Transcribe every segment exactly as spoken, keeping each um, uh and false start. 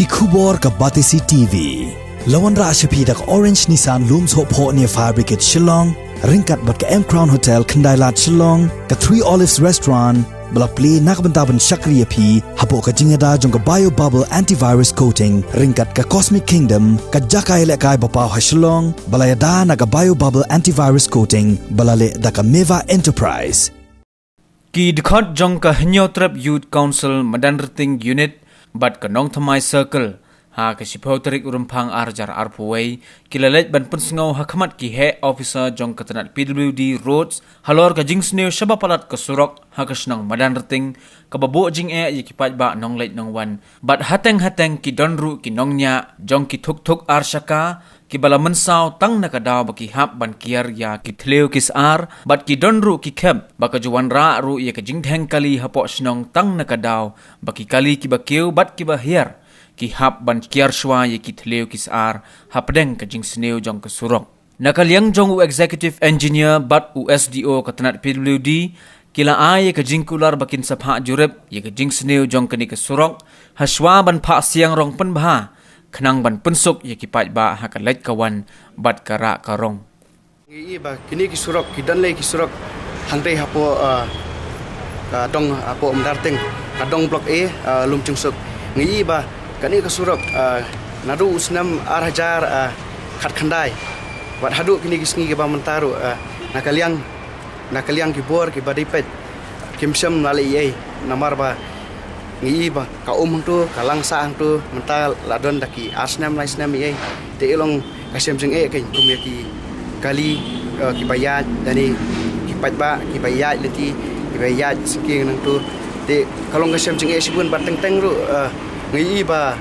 Ki khubor ka Batesi T V. La wanrah sha phi da ka Orange Nissan Lum Sohphoh near Fire Brigade Shillong, ryngkat bad ka M Crown Hotel Khyndailad Shillong, ka Three Olives Restaurant, ba la plie na ka bynta ban shakri ïa phi hapoh ka jingïada jong ka Bio Bubble Antivirus Coating, ryngkat ka Cosmic Kingdom, ka jaka ïalehkai ba paw ha Shillong, ba la ïada na ka Bio Bubble Antivirus Coating, ba la leh da ka Meva Enterprise. Ki dkhot jong ka Hynñiewtrep Youth Council Madanrting Unit bad ka Nongthymmai Circle, ha ka shiphew tarik u Rymphang ar hajar arphew wei, ki la leit ban pynsngew ha khmat ki heh officer jong ka tnat P W D Roads halor ka jingsniew shaba palat ka surok ha ka shnong Madanrting, kaba buh jingeh ïa ki paidbah nongleit nongwan. Bad hateng hateng ki don ruh ki nongñiah jong ki thuk thuk ar shaka, kiba la mynsaw tang na ka daw ba ki hap ban kiar ïa ki thliew ki sar, bad ki don ruh ki khep ba ka ju wanrah ruh ïa ka jingdheng kali hapoh shnong tang na ka daw ba ki kali kiba kiew bad kiba hiar ki hap ban kiar shuwa ïa ki thliew ki sar hapdeng ka jingsniew jong ka surok. Na ka liang jong u Executive Engineer bad u S D O ka tnat P W D, ki la ai ïa ka jingkular ba kin sa phah jurip ïa ka jingsniew jong kane ka surok, ha shuwa ban phah siang rong pynbha, khnang ban pynsuk ïa ki paidbah ha ka leit ka wan bad ka rah ka rong. Ngi i ba kine ki surok, ki don lei ki surok hangtei hapoh, ah, ka dong hapoh Madanrting, ka dong Block A, ah, Lumchungsuk. Ngi i ba kane ka surok, ah, naduh u snem ar hajar, ah, khatkhyndai, wat haduh kine ki sngi kiba mynta ruh, ah, na ka liang na ka liang ki bor kiba dei peit, kim shym la leh ei ei, namar ba ngi i ba ka um hangto, ka langsah hangto, mynta la don da ki ar snem lai snem ei ei. Te i long ka shem jingeh kein kum ïa ki kali, eh, kiba ïaid, lane ki paidbah kiba ïaid lynti, kiba ïaid syngkien nangto. Te ka long ka shem jingeh shibun bad teng teng ruh, eh, ngi i ba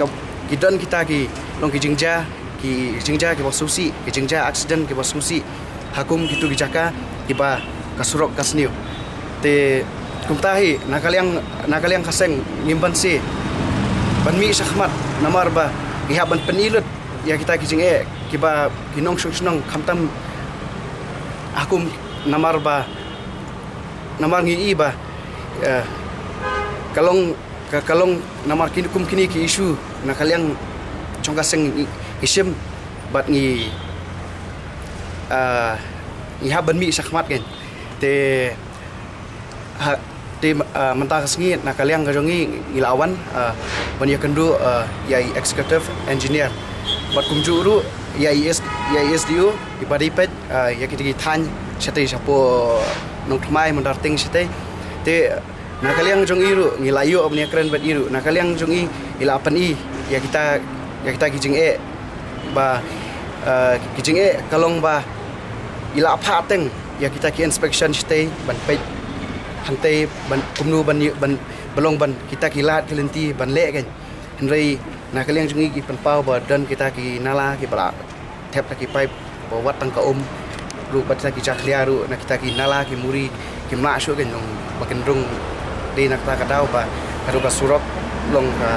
ka, ki don kita ki long ki jingjia, ki jingjia kiba sngewsih, ki jingjia accident kiba sngewsih ha kum kito ki jaka kiba ka surok ka sniew. Te kumta hi, na ka liang, na ka liang ka seng ngim banse ban mih shakhmat, namar ba ngi hap ban pyni lut ïa kita ki jingeh kiba ki nongshong shnong, khamtam ha kum, namar ba, namar ngi i ba, eh, ka long ka, ka long namar kine kum kine ki issue na ka liang jong ka seng ngi, ngi shim bad ngi, ah, ngi hap ban mih shakhmat kein. Te ha, te, ah, mynta ka sngi na ka liang ka jong ngi, ngi la wan, ah, ban ïakynduh, ah, ïa i Executive Engineer bad kumjuh ruh ïa i S, ïa i S D O, i ba dei peit, ah, ïa kita ki thaiñ shatei shapoh Nongthymmai Madanrting shatei. Te na ka liang jong i ruh ngi la ïoh ban ïakren bad i ruh, na ka liang jong i, i la pyni ïa kita, ïa kita ki jingeh ba, eh, ki jingeh ka long ba i la phah teng ïa kita ki inspection shatei ban peit hangtei ban kumno ban, ban, ban long ban kita ki lad ki lynti ban leh kein. Hynrei na ka liang jong i ki pynpaw ba don kita ki nala kiba la thep da ki paip ba wat tang ka um ruh, bad kita ki jakhlia ruh na kita ki nala ki muri kim lah shuh kein, long ba kin rung. Dei na kata ka daw ba ka ruh ka surok long ka,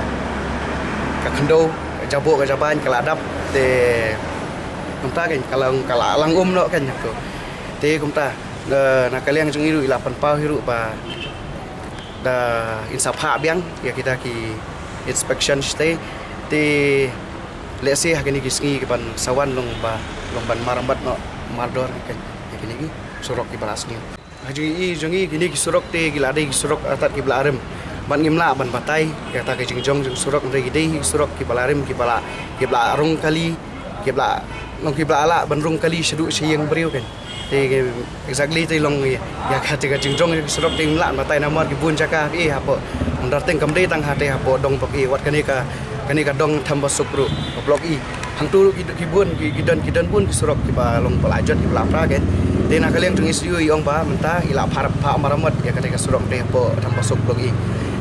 ka khyndew, ka jaboh ka jabain ka la dap. Te kumta kein ka long ka la lang um noh kein ïa ka. Te kumta, eh, na ka liang jong i ruh i la pynpaw hi ruh ba da in sa phah biang ïa kita ki inspection shatei. Te lehse ha kine ki sngi kiban sa wan long ba, long ban maramot noh mardor ïa kine ki surok kiba la sniew. Ha jong i, jong i kine ki surok te ki la dei ki surok artat kiba la rim. Ban ngim lah ban batai ïa kata ka jingjong jong surok, hynrei ki dei ki surok kiba la rim, kiba la, kiba la rung kali, kiba la, long kiba la lah ban rung kali shaduh sha ïing briew kein. Te exactly te long ïa, ïa kata ka jingjong ïa ka surok te ngim lah batai namar ki bun jaka, eh, hapoh Madanrting, kam dei tang hatei hapoh dong Block E, wat kane ka, kane ka dong Thambasuk ruh, Block E. Hangto ruh ki, ki bun, ki, ki don, ki don bun ki surok kiba long ba la jot, kiba la pra kein. Te na ka liang jong i S D O i ong ba mynta i la phah, phah maramot ïa kata ka surok te hapoh Thambasuk Block E.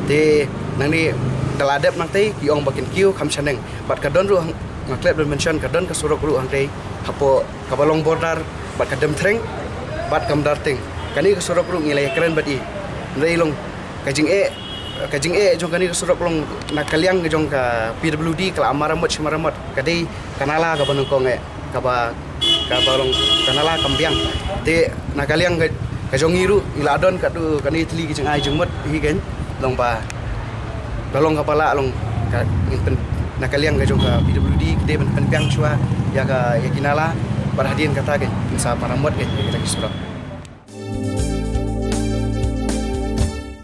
Te nangne da la dep nangtei ki ong ba kin kiew kham shaneng. Bad ka don ruh hang, nga klet ban mention ka don ka surok ruh hangtei hapoh kaba long border bad ka Demthreng bad ka Madanrting. Kane ka surok ruh ngi la ïakren bad i. Hynrei long ka jingeh, ka jingeh jong kane ka surok long na ka liang jong ka P W D ka la maramot shi maramot. Ka dei ka nala kaba nyngkong eh, kaba, kaba long ka nala kam biang. Te na ka liang ka, ka jong i ruh i la don katto katne tylli ki jingai jingmut hi kein, long ba ka long kaba lah long Ka, ngin pyn, na ka liang ka jong ka P W D ka dei ban pynbiang shuwa ïa ka, ïa ki nala, bad hadien kata ka, ngin sa para mot ka ïa kita ki surok.